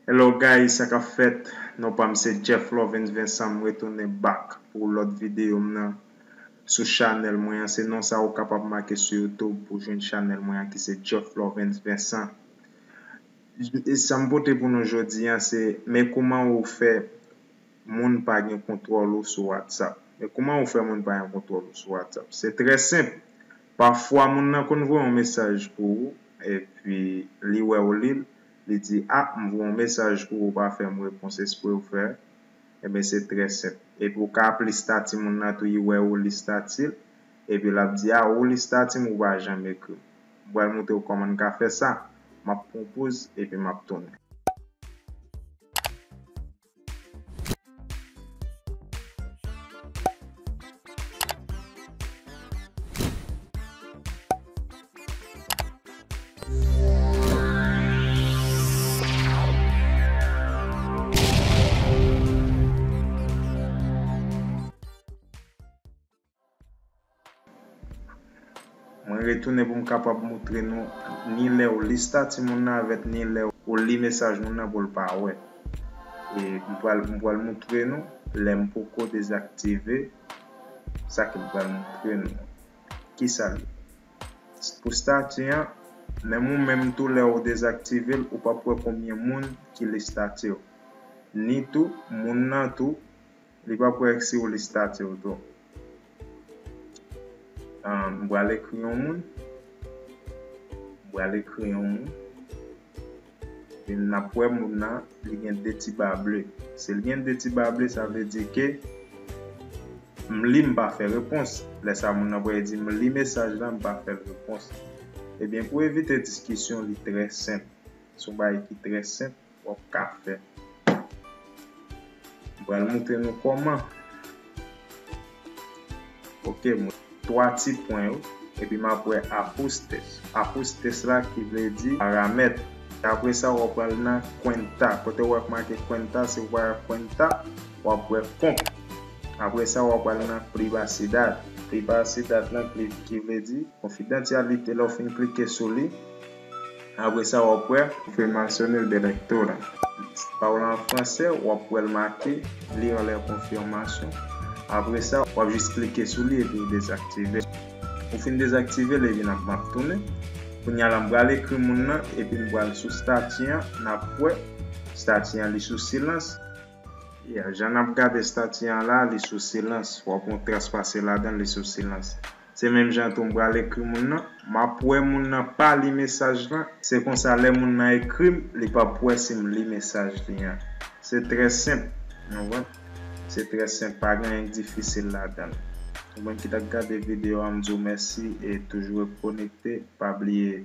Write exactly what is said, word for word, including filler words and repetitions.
Hello guys, sa k ap fèt? Non pa m se Jeff Lovens Vincent, m retounen back pou lòt videyo m nan sou chanèl mwen an. Se non sa ou kapab make sou YouTube pou jwenn chanèl mwen an ki se Jeff Lovens Vincent. E sa m pote pou nou jodi a, se men kouman ou fè moun pa gen kontwòl ou sou WhatsApp. Men kouman ou fè moun pa gen kontwòl ou sou WhatsApp? Se trè senp. Pafwa moun nan konn voye yon mesaj pou ou, epi li wè ou li l, li di, "A, m voye yon mesaj pou ou, ou pa fè m repons, espre ou fè." Ebyen, se trè senp. Epi ou ka ap li estati moun nan tou, li wè ou li estati l, epi l ap di, "A, ou li estati m, ou pa janm ekri m." M pral montre w kòman n ka fè sa. M ap pran yon poz, epi m ap tounen. Mwen retounen pou m kapab moutre nou ni lè ou li estati moun nan avèk ni lè ou li mesaj moun nan pou l pa wè. E m pral, m pral moutre nou lè m poko dezaktive sa ke m pral moutre nou. Kisa l ye? Pou estati an, menm ou menm tou lè ou dezaktive l, ou p ap wè konbyen moun ki li estati w. Ni tou, moun nan tou, li p ap wè si ou li estati w tou. Ah, m pral ekri yon moun. M pral ekri yon moun. Epi n ap wè moun nan, li gen de ti ba ble. Si l gen de ti ba ble, sa vle di ke m li, m pa fè repons. Lè sa, moun nan pral di, "M li mesaj la, m pa fè l repons." Ebyen, pou evite diskisyon, li trè senp. Se yon bagay ki trè senp, w ap ka fè. M pral montre nou kòman. Ok, mwen twa ti pwen yo, epi m ap wè ajustes. Ajustes la ki vle di paramèt. Apre sa, w ap pral nan cuenta. Kote w ap make cuenta, si w pa wè cuenta, w ap wè compte. Apre sa, w ap pral nan privacidad. Privacidad lan ki, ki vle di konfidansyalite. Lè w fin klike sou li, apre sa, w ap wè confirmaciones de lectura. Pawòl an fransè, w ap wè l make lire les confirmations. Apre sa, w ap jis klike sou li epi w dezaktive l. Ou fin dezaktive l epi n ap, m ap tounen. Kounye a la, m pral ekri moun nan epi m pral sou estati an, n ap wè estati an li sou silans. Yeah, jan n ap gade estati an la, li sou silans. W ap wè yon tras pase ladan l, li sou silans. Se menm jan tou m pral ekri moun nan. M ap wè moun nan pa li mesaj lan. Se konsa lè moun nan ekri m, li p ap wè si m li mesaj li an. Se trè senp. Nou konprann? Se trè senp, pa gen anyen k difisil ladan l. Ou menm ki t ap gade videyo a, m di w mèsi e toujou ret konekte. Pa bliye